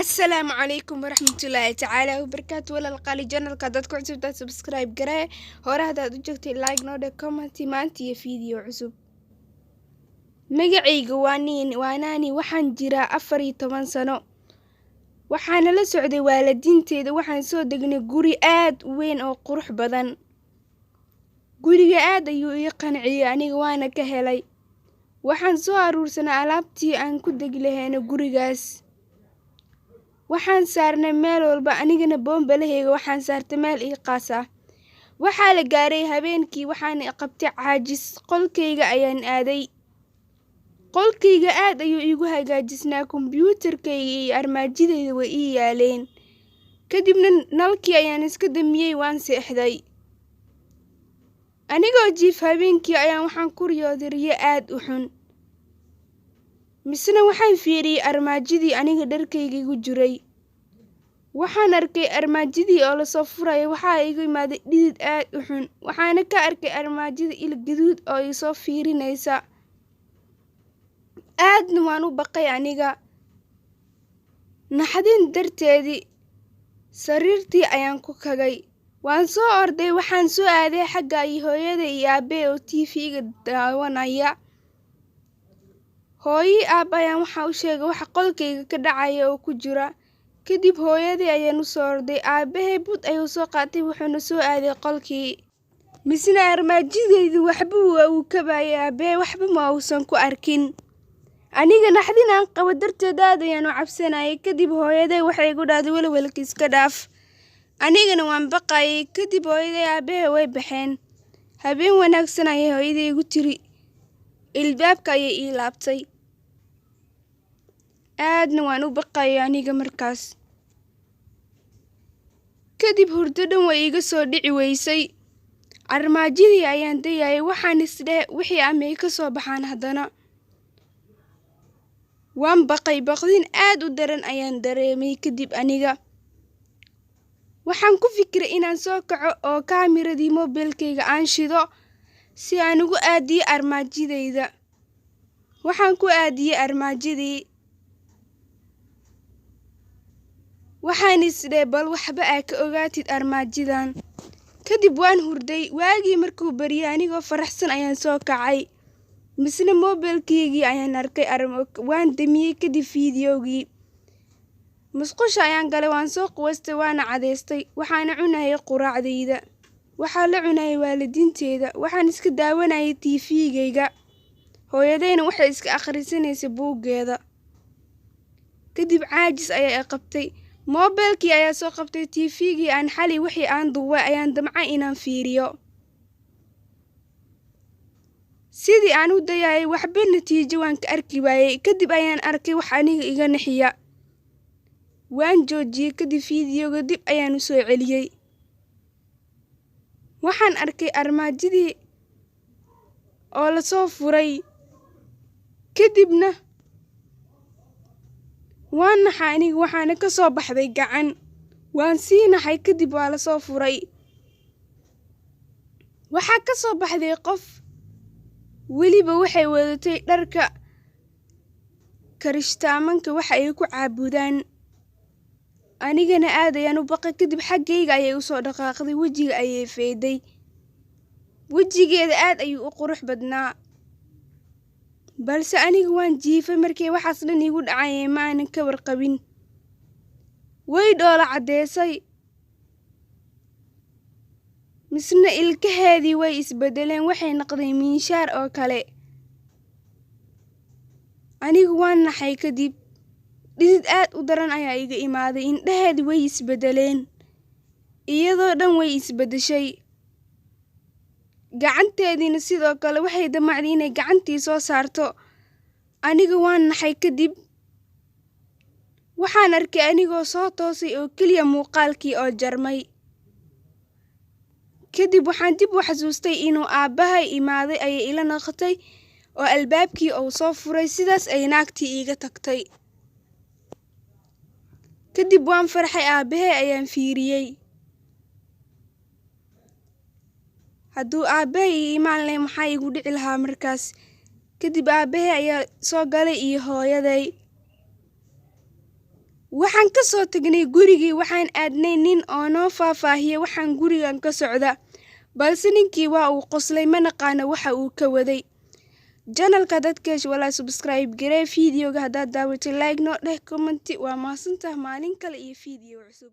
Asalaamu calaykum waraxmatullaahi tacaala wabarakaatu. Walaal qaali, channelka dadka cusubtaa subscribe garee, hore haddaad u joogtay like noo dheh, comment. Maanta iyo video cusub. Magacayga waa niin, waa Naani. Waxaan jiraa 14 sano. Waxaana la socday waalidiinteeda. Waxaan soo degnay guri aad u weyn oo qurux badan. Guriga aad ayuu ii qanciyey aniga, waana ka helay. Waxaan soo aruursanay alaabtii aan ku degi lahayna gurigaas. Waxaan saarnay meel walba, anigana boombalahayga waxaan saartay meel ii qaas ah. Waxaa la gaaray habeenkii, waxaana qabtay caajis. Qolkayga ayaan aaday. Qolkayga aad ayuu iigu hagaajisnaa. Kombiyuutarkayga iyo armaajadayda way ii yaaleen. Kadibna nalkii ayaan iska damiyey, waan seexday. Anigoo jiif habeenkii ayaan waxaan ku riyooday riyo aad u xun. Misna waxaan fiiriyey armaajadii aniga dharkayga igu jiray. Waxaan arkay armaajadii oo lasoo furaya. Waxaa igu imaaday dhidid aad u xun. Waxaana ka arkay armaajada il gaduud oo isoo fiirinaysa. Aadna waan u baqay aniga. Naxdin darteedii sariirtii ayaan ku kagay. Waan soo orday, waxaan soo aaday xagga iyo hooyada iyo aabbe oo TV-ga daawanaya. Hooyo aabbe ayaan waxaa u sheegay waxa qolkayga ka dhacaya oo ku jira. Kadib hooyadii ayaan u soo orday. Aabbahay bud ayuu soo qaatay, wuxuuna soo aaday qolkii. Misna armaajadaydu waxba waa uu kabayay aabbahay, waxba ma uusan ku arkin. Aniga naxdin aan qabo darteed aad ayaan u cabsanayay. Kadib hooyaday waxay igu dhahday, "Welwelka iska dhaaf." Anigana waan baqayay. Kadib hooyaday aabbahay way baxeen. "Habeen wanaagsan," ayay hooyaday igu tiri. Ilbaabka ayay ii laabtay. Aadna waan u baqayay aniga markaas. Kadib hurdo dhan way iga soo dhici weysay. Armaajadii ayaan dayayay. Waxaan isdhehe, wixii amay ka soo baxaan haddana. Waan baqay, baqdin aad u daran ayaan dareemay. Kadib aniga waxaan ku fikiray inaan soo kaco oo kaamiradii moobilkayga aan shido si aan ugu aadiyo armaajadayda. Waxaan ku aadiyey armaajadii. Waxaan isdhehe, bal waxba aa ka ogaatid armaajadan. Kadib waan hurday. Waagii markuu baryay, anigoo faraxsan ayaan soo kacay. Misna moobilkaygii ayaan arkay, waan damiyey kadib fiidiyowgii. Musqusha ayaan galay, waan soo quwaystay, waana cadaystay. Waxaana cunayay quraacdayda. Waxaa la cunayay waalidiinteeda. Waxaan iska daawanayay TV-gayga. Hooyadayna waxay iska akhrisanaysay buuggeeda. Kadib caajis ayaa i qabtay. Moobilkii ayaa soo qabtay. TV-gii aan xalay wixii aan duubay ayaan damcay inaan fiiriyo. Sidii aan u dayayay waxba natiijo waan ka arki waayey. Kadib ayaan arkay wax aniga iga naxiya. Waan joojiyey kadib fiidiyowga, dib ayaan u soo celiyey. Waxaan arkay armaajadii oo lasoo furay. Kadibna waan naxay aniga, waxaana ka soo baxday gacan. Waan sii naxay. Kadib waa lasoo furay. Waxaa ka soo baxday qof. Weliba waxay wadatay dharka karishtamanka waxa ay ku caabudaan. Anigana aad ayaan u baqay. Kadib xaggayga ayay usoo dhaqaaqday, wejiga ayay feeday. Wejigeeda aad ayuu u qurux badnaa. Balse aniga waan jiifay markii waxaas dhan iigu dhacayeen, ma aanan ka warqabin. Way dhoola caddeysay. Misna ilkaheedii way isbedeleen, waxay noqdeen miinshaar oo kale. Anigu waan naxay kadib. Dhidid aad u daran ayaa iga imaaday. Indhaheedii way isbedeleen. Iyadoo dhan way isbedeshay. Gacanteediina sidoo kale waxay damacday inay gacantii soo saarto. Aniga waan naxay kadib. Waxaan arkay anigoo soo toosay oo keliya muuqaalkii oo jarmay. Kadib waxaan dib u xasuustay inuu aabbahay imaaday ayay ila noqotay oo albaabkii uu soo furay, sidaas ay naagtii iiga tagtay. Kadib waan farxay, aabbahay ayaan fiiriyey. Hadduu aabbahay ii imaan lahayn, maxaa iigu dhici lahaa markaas? Kadib aabbahay ayaa soo galay iyo hooyaday. Waxaan ka soo tagnay gurigii, waxaan aadnay nin oo noo faahfaahiyay waxaan gurigan ka socda, balse ninkii waa uu qoslay, ma naqaano waxa uu ka waday. Channelka dadkeesh walaa subscribe garee, videoga haddaad daawatay like noo dheh, comment. Waa mahadsantaha. Maalin kale iyo video cusub.